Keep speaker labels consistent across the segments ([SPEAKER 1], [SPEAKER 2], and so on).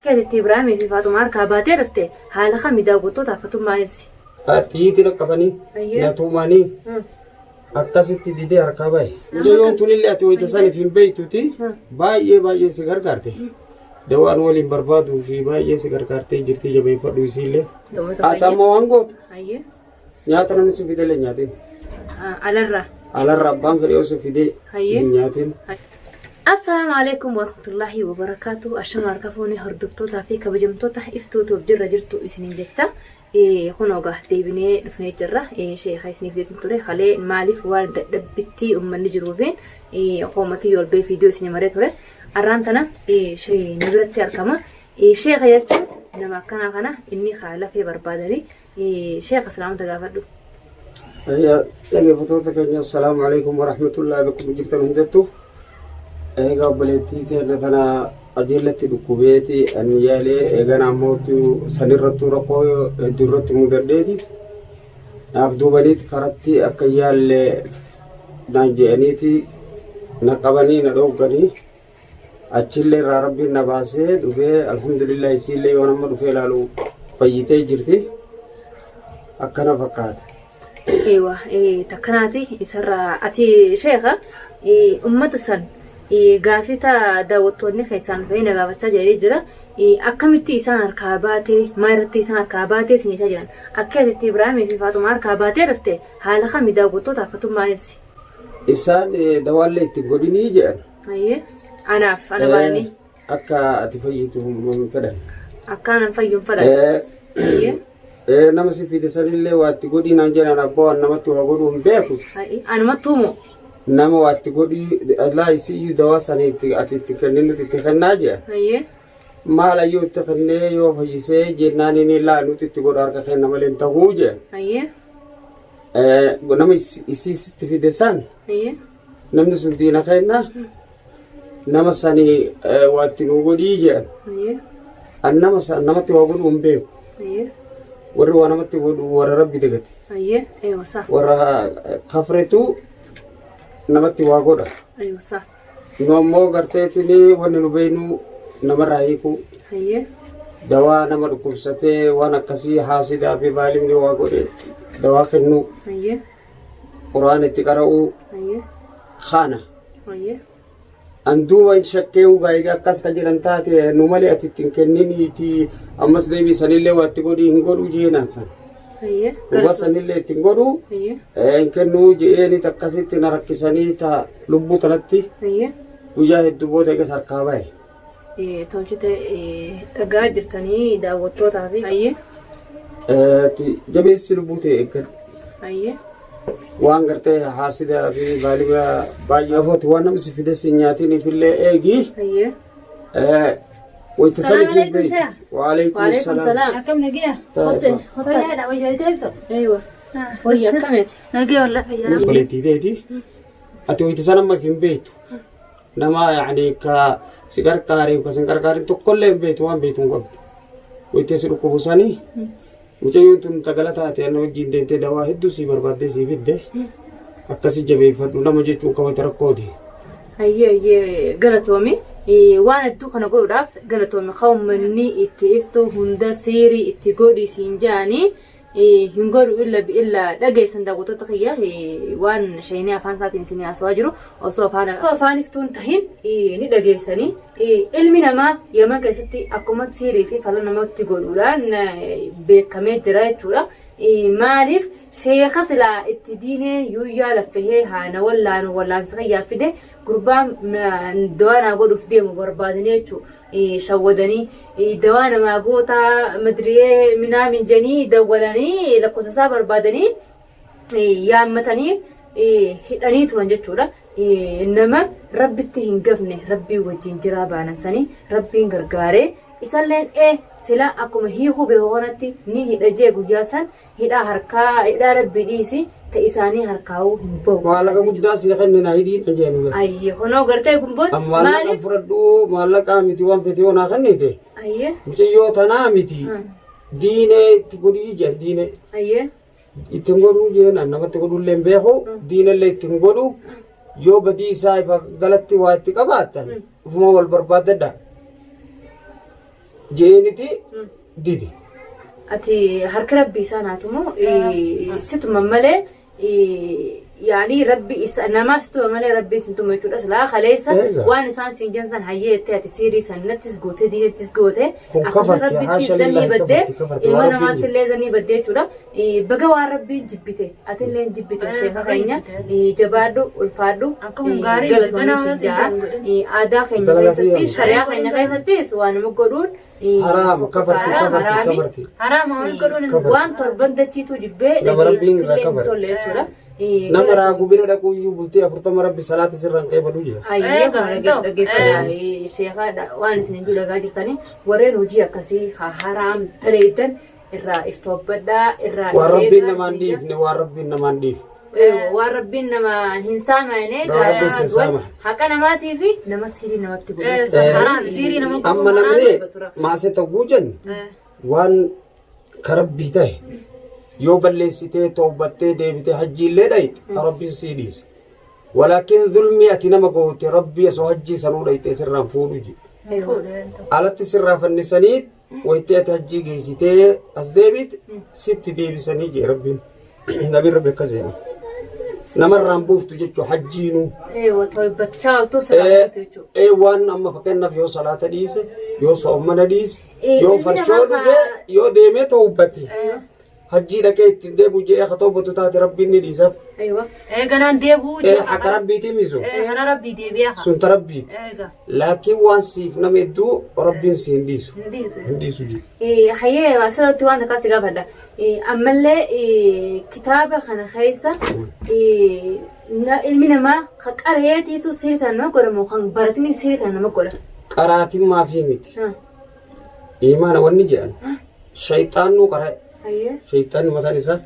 [SPEAKER 1] Keetitti Ibraahimii fi Faaxumaa harkaa baatee dhufte haala kami daawwattootaaf fatummaan ibsi.
[SPEAKER 2] Xiyyiitiin qabanii na tumanii akkasitti didee harkaa bahe. Mucayyoon tunillee ati wayita saniif hin beektuti baay'ee baay'ee si gargaarte. Dawaan waliin barbaaduu fi baay'ee si gargaartee jirti jabeeffadhu isiillee. Ati amma waan gootu nyaata namni si fidellee nyaatin.
[SPEAKER 1] Alarraa.
[SPEAKER 2] Alarraa abbaan fedhe osoo fidee
[SPEAKER 1] Hayyee.
[SPEAKER 2] hin nyaatin.
[SPEAKER 1] Assalaamu alaikum warahmatullahi wabarakaatu. Ashama harka fuunee hordoftootaa fi kabajamtoota iftuutuuf jirra jirtu isiniin jecha. Kunoo gaa deebinee dhufnee jirra. Sheeka isiniif deetin ture. Kalee maaliif waan dadhabbitti uummanni jiruufiin koomatii yool bee viidiyoo isinii maree ture. Arraan tana nu biratti argama. Sheeka jechuun nama akkanaa kana inni kaa lafee barbaadanii sheeka salaamata gaafadhu.
[SPEAKER 2] Dhaggeeffattoota keenya assalaamu alaikum warahmatullahi bakkuma jirtan hundattu. Egaa obboleettii teenya tana ajeellatti dhukkubeeti ani yaalee eegana ammootu sanirrattuu rakkoo hedduu irratti mudadheeti. Naaf duubaniiti karatti akka yaalle naan je'aniiti na qabanii na dhoogganii achillee irraa rabbiin na baasee dhufee alhamdulillah isiillee yoo nama dhufee ilaalu fayyitee jirti akkana fakkaata.
[SPEAKER 1] Eewa takkanaati isarraa ati sheeka ummata san gaafii ta daawwattoonni keessaan dhufanii na gaafachaa jiranii jira. Akkamitti isaan harkaa baatee maal irratti isaan harkaa baatee isin jechaa jiran akka ati Ibraahimii fi Faaxumaa harkaa baatee dhufte haala kami daawwattootaaf fatummaan ibsi.
[SPEAKER 2] Isaan dawaallee itti godhinii jedhan.
[SPEAKER 1] Ayyee anaaf ana baananii.
[SPEAKER 2] Akka ati fayyitu hin fedhan.
[SPEAKER 1] Akka anan fayyu hin fedhan. Ayyee.
[SPEAKER 2] Nama si fide sanillee waa itti godhii naan jedhan abbaa waan namatti waa godhuu hin beeku.
[SPEAKER 1] Anumattuu moo?
[SPEAKER 2] Nama waa itti godhii laa isii iyyuu dawaa sanii itti ati itti kennin nuti itti kennaa jedhan.
[SPEAKER 1] Ayyee.
[SPEAKER 2] Maal ayyuu itti kennee yoo fayyisee jennaan inni laa nuti itti godhu harka kenna malee hin ta'uu jedhan.
[SPEAKER 1] Ayyee.
[SPEAKER 2] Nama isii sitti fide san namni sun diina kenna nama sani waa itti nuu godhii jedhan. An nama san namatti waa godhuu hin beeku. Warri waa namatti godhu warra rabbi dagate. Warra kafretu namatti waa godha. Nu ammoo garteetiin wanni nu beeknu namarraa hiikuu. Dawaa nama dhukkubsatee waan akkasii haasidaa fi zaalimni waa godhe dawaa kennuu. Quraan itti qara'uu kana. An duuba hin shakkee hugaa egaa akkas kan jedhan taate nu malee ati itti hin kenniniiti ammas deebii sanillee waa itti godhii hin godhuu jeenaan san. Huba sanillee itti hin godhuu hin kennuu je'eenit akkasitti na rakkisanii ta lubbuu tanatti guyyaa hedduu booda egas harkaa bahe.
[SPEAKER 1] Tolchite dhagaa jirtanii daawwattootaa fi.
[SPEAKER 2] Jabeessi lubbuu ta'e eeggadhu. Waan gartee haasidaa fi zaalima baay'ee afooti waan namni si fide si nyaatiin ifillee eegi. Wayita saniif hin beektu. Waalaikum
[SPEAKER 1] Waalaikum
[SPEAKER 2] salaam.
[SPEAKER 1] salaam.
[SPEAKER 3] Akkam nagiya?
[SPEAKER 1] Hoseen, hottaa.
[SPEAKER 3] Fayyaadha wayyaa deemtu?
[SPEAKER 1] Eeywa. Wayya akkamiti?
[SPEAKER 3] Nagiya wallah fayyaadha.
[SPEAKER 2] Obboleettii teeti. Ati wayita sana amma hin beektu. Nama yaani ka si qarqaareef ka si hin qarqaarin tokkollee hin beektu waan beektu hin qabdu. Wayita si dhukkubu sanii mucayyoon tun tagala taate ana wajjin deemtee dawaa hedduu sii barbaaddee sii fidde akkasi jabeeffadhu nama jechuun kan wayita rakkooti.
[SPEAKER 1] Hayyee hayyee galatoomi. Waan hedduu kana godhuudhaaf galatoomi kan uummanni itti iftu hunda siirii itti godhi siin jedhanii hin godhu illa illa dhageessan daawwattoota kiyya waan shayinii afaan isaatiin isin haasawaa jiru osoo afaan osoo afaan iftuun tahin ni dhageessanii ilmi namaa yaman keessatti akkuma siirii fi fala namatti godhuudhaan beekamee jira jechuudha. Maaliif sheeka silaa itti diineen yuuyyaa laffahee haana wallaanu wallaansa kiyyaa fide gurbaan dawaa naa godhuuf deemu barbaadanii jechuudha. Shawwadanii dawaa namaa gootaa madiriyee minaamin janii dawwalanii lakkoofsa isaa barbaadanii yaammatanii hidhanii turan jechuudha. Nama rabbitti hin gafne rabbii wajjin jiraa baanan sanii rabbiin gargaaree isalleen ee sila akkuma hiikuu beeku kanatti ni hidha jee guyyaa san hidhaa harkaa hidhaa rabbii dhiisi ta isaanii harkaa'uu hin bahu.
[SPEAKER 2] Maallaqa guddaa sii kennina hidhii kan jedhani bara.
[SPEAKER 1] Ayyee kunoo gartee gumboon
[SPEAKER 2] Maallaqa
[SPEAKER 1] maaliif?
[SPEAKER 2] fudhadhu maallaqa miti waan fete yoo naa kennite
[SPEAKER 1] Ayyee
[SPEAKER 2] mucayyoo tanaa miti diinee itti godhii jedhan diinee
[SPEAKER 1] ayyee
[SPEAKER 2] ittiin godhuu jeen namatti godhullee hin beeku diinellee ittiin godhu yoo badii isaa ifa galatti waa itti qabaattan ufuma wal barbaaddadha. Jeeniti didi.
[SPEAKER 1] Ati harka rabbii isaan haa tumu situma malee yaani rabbi isa namaa situma malee rabbii sin tumu jechuudha silaa kaleessa
[SPEAKER 2] Eega.
[SPEAKER 1] waan isaan siin jensan hayyee jettee ati siirii sannattis gootee diinattis gootee
[SPEAKER 2] Kun
[SPEAKER 1] akkasuma
[SPEAKER 2] kafarti,
[SPEAKER 1] rabbittis
[SPEAKER 2] haasha
[SPEAKER 1] zannii
[SPEAKER 2] lillahi
[SPEAKER 1] baddee
[SPEAKER 2] kafarti, kafarti,
[SPEAKER 1] ilma
[SPEAKER 2] waan rabbiin
[SPEAKER 1] namaatti illee zannii baddee jechuudha. Baga waan rabbiin jibbite atillee jibbite sheeka
[SPEAKER 3] baga
[SPEAKER 1] keenya
[SPEAKER 3] jibbite.
[SPEAKER 1] jabaadhu ulfaadhu
[SPEAKER 3] Akkuma gaarii
[SPEAKER 1] galatoomii
[SPEAKER 3] ganaa
[SPEAKER 1] siin
[SPEAKER 3] siin
[SPEAKER 1] ja'a.
[SPEAKER 3] jedhan godhin.
[SPEAKER 1] Aadaa keenya
[SPEAKER 2] Dalagaa
[SPEAKER 1] keessatti
[SPEAKER 2] fi
[SPEAKER 1] shari'aa keenya keessattis waan nama godhuun
[SPEAKER 2] Haraama kafarti
[SPEAKER 1] Haraam,
[SPEAKER 2] kafarti
[SPEAKER 1] haraami.
[SPEAKER 2] kafarti.
[SPEAKER 3] Haraama waan godhuun hin
[SPEAKER 2] Kafarti.
[SPEAKER 1] Waan torban dachiituu jibbee
[SPEAKER 2] Nama rabbiin irraa
[SPEAKER 1] dhageettillee hin
[SPEAKER 2] kafare.
[SPEAKER 1] tolle jechuudha.
[SPEAKER 2] Nama raaguu bira dhaquu iyyuu bultii 40 rabbi salaata sirraan qeebalu jira.
[SPEAKER 1] Ayyee
[SPEAKER 3] Eega,
[SPEAKER 1] kun
[SPEAKER 3] hin ta'u.
[SPEAKER 1] dhaggeeffadha. Sheekaa waan isin hin dhagaa jirtanii warreen hojii akkasii haraam daleeydan irraa if toobbadhaa irraa
[SPEAKER 2] Waan
[SPEAKER 1] if
[SPEAKER 2] rabbiin
[SPEAKER 1] eegaa
[SPEAKER 2] namaan
[SPEAKER 1] isin jira.
[SPEAKER 2] dhiifne waan rabbiin namaan dhiifne.
[SPEAKER 1] Waan rabbiin nama hin saamane
[SPEAKER 2] Waan rabbiin sin saama.
[SPEAKER 1] haqa namaatii fi nama sirii namatti godhu.
[SPEAKER 3] Haraam siirii nama
[SPEAKER 2] Amma namni maasee ta'uu jennu waan ka rabbii ta'e yoo balleessitee toobattee deebitee hajjiillee dhayxe rabbiin sii dhiise. Walaakin zulmii ati nama goote rabbii osoo hajjii sanuu dhayxee sirraan fuudhu jedhe. Alatti sirraa fannisanii wayitee ati hajjii geessitee as deebite sitti deebisanii jee rabbiin. Nabiin rabbi akkas jedha. Namarraan buuftu jechuun hajjiinuu.
[SPEAKER 1] Eewa toobbachaa oltuu sirraa fuutu jechuudha.
[SPEAKER 2] Ee waan amma fakkeenyaaf yoo salaata dhiise yoo soommana dhiise yoo
[SPEAKER 1] Ilmi
[SPEAKER 2] farshoo
[SPEAKER 1] namaa
[SPEAKER 2] dhugee yoo deemee toobbate hajjii dhaqee ittiin deebi'u jedhee ka toobbatu taate rabbiin ni dhiisaf.
[SPEAKER 1] Aywa.
[SPEAKER 3] Eeganaan deebi'uu
[SPEAKER 2] Ee haqa rabbiitii misu
[SPEAKER 3] Kana rabbii deebi'a.
[SPEAKER 2] sun ta rabbiiti.
[SPEAKER 3] Eega.
[SPEAKER 2] Laakiin waan siif nama hedduu rabbiin si hin dhiisu.
[SPEAKER 3] Hin dhiisu.
[SPEAKER 2] Hin dhiisu jechuudha.
[SPEAKER 1] Hayyee asirratti waan takkaa si gaafadha. Ammallee kitaaba kana keessa ilmi namaa ka qareetiitu sirrii ta'an nama godha moo kan baratini sirrii ta'an nama godha?
[SPEAKER 2] Qaraatiin maafii miti. Imaana wanni jedhan shayxaannuu qara'e.
[SPEAKER 1] Hayyee.
[SPEAKER 2] Shayxaanni mataan isaa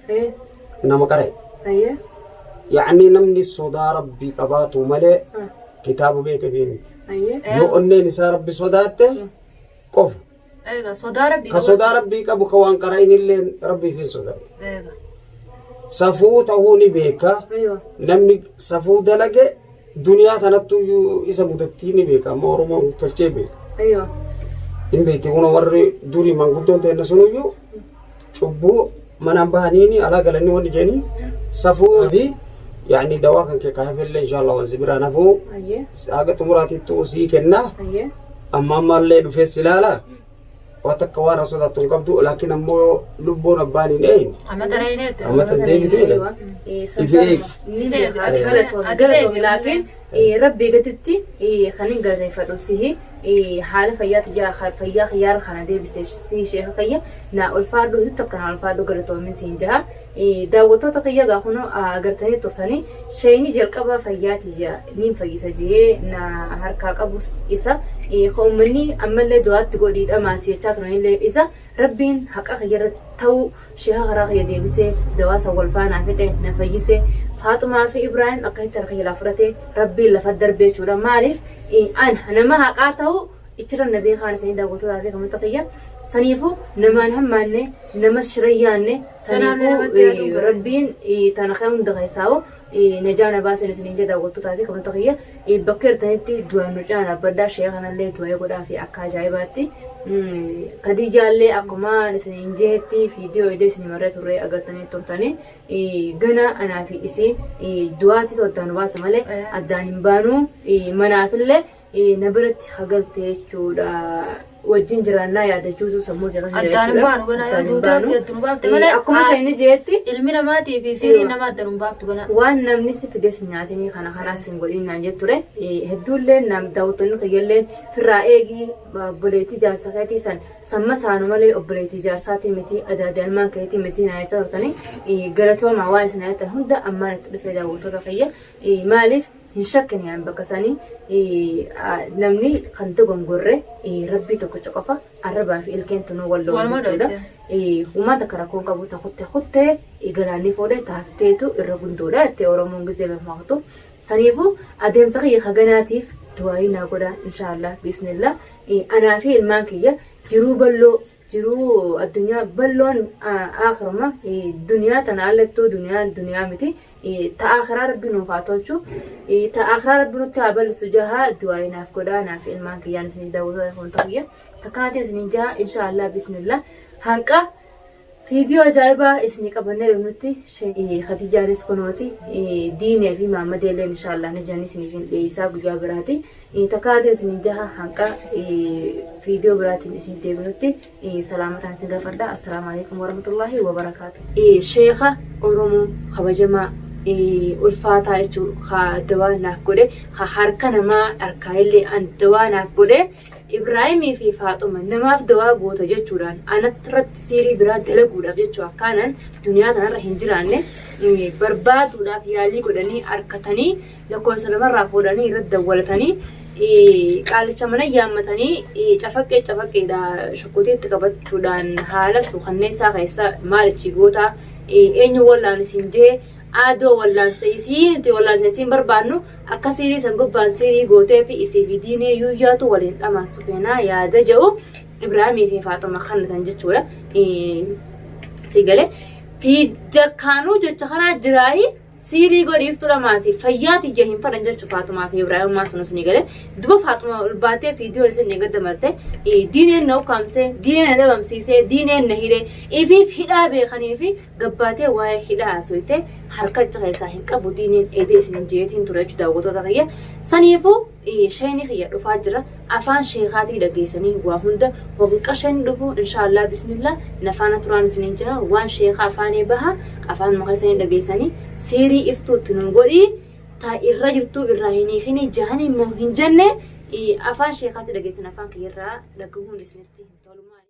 [SPEAKER 2] nama qara'e.
[SPEAKER 1] Hayyee.
[SPEAKER 2] Yacni namni sodaa rabbii qabaatu malee kitaaba beekafii miti.
[SPEAKER 1] Hayyee.
[SPEAKER 2] Yoo onneen isaa rabbi sodaatte qofa.
[SPEAKER 3] Eega sodaa rabbii
[SPEAKER 2] Ka sodaa rabbii qabu ka waan qara'in illee rabbiif hin sodaatu.
[SPEAKER 3] Eega.
[SPEAKER 2] Safuu ta'uu ni beeka.
[SPEAKER 1] Aywa.
[SPEAKER 2] Namni safuu dalage duniyaa tanattu iyyuu isa mudattii ni beeka. Amma Oromoon tolchee beeka.
[SPEAKER 1] Aywa.
[SPEAKER 2] Hin beekti kun warri durii maanguddoon ta'e sunuyyuu cubbuu manaan bahaniini alaa galanii wanni jedhanii safuu fi yaani dawaa kan kee kaafillee inshallah waan si biraan hafuu
[SPEAKER 1] Ayyee.
[SPEAKER 2] haga xumuraatittuu sii kennaa.
[SPEAKER 1] Ayyee.
[SPEAKER 2] Amma ammallee dhufee si ilaala waa takka waan sodaattu hin qabdu laakiin ammoo lubbuun abbaan hin eeyne
[SPEAKER 3] Amma tareeneetti.
[SPEAKER 2] amma tan deebitu jedhan Ifi eegi.
[SPEAKER 1] Ni beeka. Ati galatoomi. Galatoomi laakiin rabbii gaditti kan hin galateeffadhu sihi haala fayyaa tiyyaa fayyaa kiyyaarra kana deebise sihi sheeka kiyya naa ulfaadhu hedduu takka naa ulfaadhu galatoomi siin jaha. Daawwattoota kiyya gaa kunoo agartanii turtanii shayni jalqaba fayyaa tiyya niin fayyisa jee na harkaa qabus isa ka ummanni ammallee du'aatti godhii dhamaasi jechaa turanillee isa rabbiin haqa kiyya irratti ta'uu sheeka karaa kiyya deebisee dawaa san wal faanaa fixe na fayyise Faaxumaa fi Ibraahim akkasitti harka jalaa fudhate rabbiin lafa darbee jechuudha maaliif an nama haqaa ta'uu ichirra na beekaan isanii daawwattootaa fi kamata kiyya saniifuu namaan hammaanne namas shira yaanne
[SPEAKER 3] Kanaaf
[SPEAKER 1] saniifuu
[SPEAKER 3] namatti yaaduun gaariidha.
[SPEAKER 1] rabbiin tana kan hunda keessaa'u najaa na baasan isiniin jedha daawwattootaa fi kamata kiyya bakka jirtanitti du'aan nu cinaa dhaabbadhaa sheeka kanallee du'aa godhaa fi akka ajaa'ibaatti Kadiijaallee akkuma isiniin jeetti viidiyoo idee isin marree turre agartanii turtanii gana anaa fi isiin du'aatti addaan nu baasa malee addaan hin baanu manaafillee na biratti hagalte jechuudha. Wajjin jiraannaa yaadachuutu sammuu jala jira
[SPEAKER 3] Addaan hin
[SPEAKER 1] jechuudha.
[SPEAKER 3] baanu ganaa yoo
[SPEAKER 1] Addaan hin
[SPEAKER 3] duute
[SPEAKER 1] baanu.
[SPEAKER 3] rabbi adda nu baafte malee
[SPEAKER 1] Akkuma isheen jeetti
[SPEAKER 3] ilmi namaatii fi siiriin nama adda nu hin baaftu ganaa.
[SPEAKER 1] waan namni si fides nyaatinii kana kanaas hin godhin naan jetture hedduullee nam daawwattoonni kiyyallee firraa eegii obboleettii jaarsa keetii san samma saanu malee obboleettii jaarsaatii miti adaadii almaan keetii miti naan jechaa turtanii galatoomaa waan isin jettan hunda ammaan itti dhufee daawwattoota kiyya maaliif hin shakkine an bakka sanii namni kan dogongorre rabbii tokkicha qofa arrabaa fi ilkeen tunuu wal loon
[SPEAKER 3] Waluma
[SPEAKER 1] jechuudha.
[SPEAKER 3] dhoyte.
[SPEAKER 1] Uumaa takka rakkoon qabu ta kutte kuttee galaanni fuudhee taafteetu irra gundoodha jettee Oromoon gizee mammaaktu. Saniifuu adeemsa kiyya kaganaatiif du'aayii naa godhaa inshaallah biisnillah. Anaa fi ilmaan kiyya jiruu bal'oo Jiruu addunyaa balloon aakhiruma duniyaa tana allattuu duniyaa duniyaa miti ta aakhiraa rabbi nuuf haa tolchu ta aakhiraa rabbi nutti haa bal'isu jaha du'aayi naaf godhaa naaf ilmaan kiyyaan isinii daawwattoota foonta kiyya takkanaatiin isiniin jaha inshaallah bismillah hanqa Viidiyoo ajaa'ibaa isinii qabannee dhufnutti Khadijaanis kunooti Diinee fi Maammadeelleen inshaallah ni jiranii isiniif hin dhiyeessaa guyyaa biraati. Takka isiniin jaha hanqa viidiyoo biraatiin isin deebinutti salaamataan isin gaafadha. Assalaamu alaikum warahmatullaahi wabarakaatu. Sheekha Oromoo kabajamaa ulfaataa jechuun haa dawaa naaf godhe haa harka namaa harkaa illee an dawaa naaf godhe. Ibraahimii fi Faaxuma namaaf dawaa goota jechuudhaan anarratti siirii biraa dalaguudhaaf jechuu akkaanan duniyaa tanarra hin jiraanne barbaaduudhaaf yaalii godhanii arkatanii lakkoofsa namarraa fuudhanii irratti dawwalatanii qaalicha mana yaammatanii cafaqqee cafaqqeedha shukkutii itti qabachuudhaan haala suukanneessaa keessa maalichi gootaa eenyu wallaan isin jee aadoo wallaansa isii nuti wallaansa isiin barbaannu Akka siirii san gubbaan siirii gooteefi isii fi diinee yuuyyaatu waliin dhamaasu feenaa yaada jedhu Ibraahimii fi Faaxuma kannatan jechuudha. Si galee fi jakkaanuu jecha kanaa jiraayi siirii godhiiftu dhamaati fayyaa tiyya hin fadhan jechu Faaxumaa fi Ibraahimummaa sunus ni galee duba Faaxuma ol baatee fiidiyoo isin ni gadda marte diineen na ukkaamsee diineen na dhabamsiisee diineen na hidhee ifiif hidhaa beekanii fi gabbaatee waa'ee hidhaa haasofte harka achi keessaa hin qabu diiniin eedee isin jeetiin ture jechuudha daawwattoota kiyya. Saniifuu sheeyni kiyya dhufaa jira afaan sheekaatii dhageessanii waa hunda wanqa sheeyni dhufu inshaallah bismillah nafaana turaan isiniin jira waan sheekaa afaanii baha afaan keessanii dhageessanii siirii iftuutti nu godhii ta irra jirtuu irraa hin hiikini jahanii immoo hin jenne afaan sheekaatii dhageessan afaan kiyyarraa dhagahuun isinitti hin tolu maali.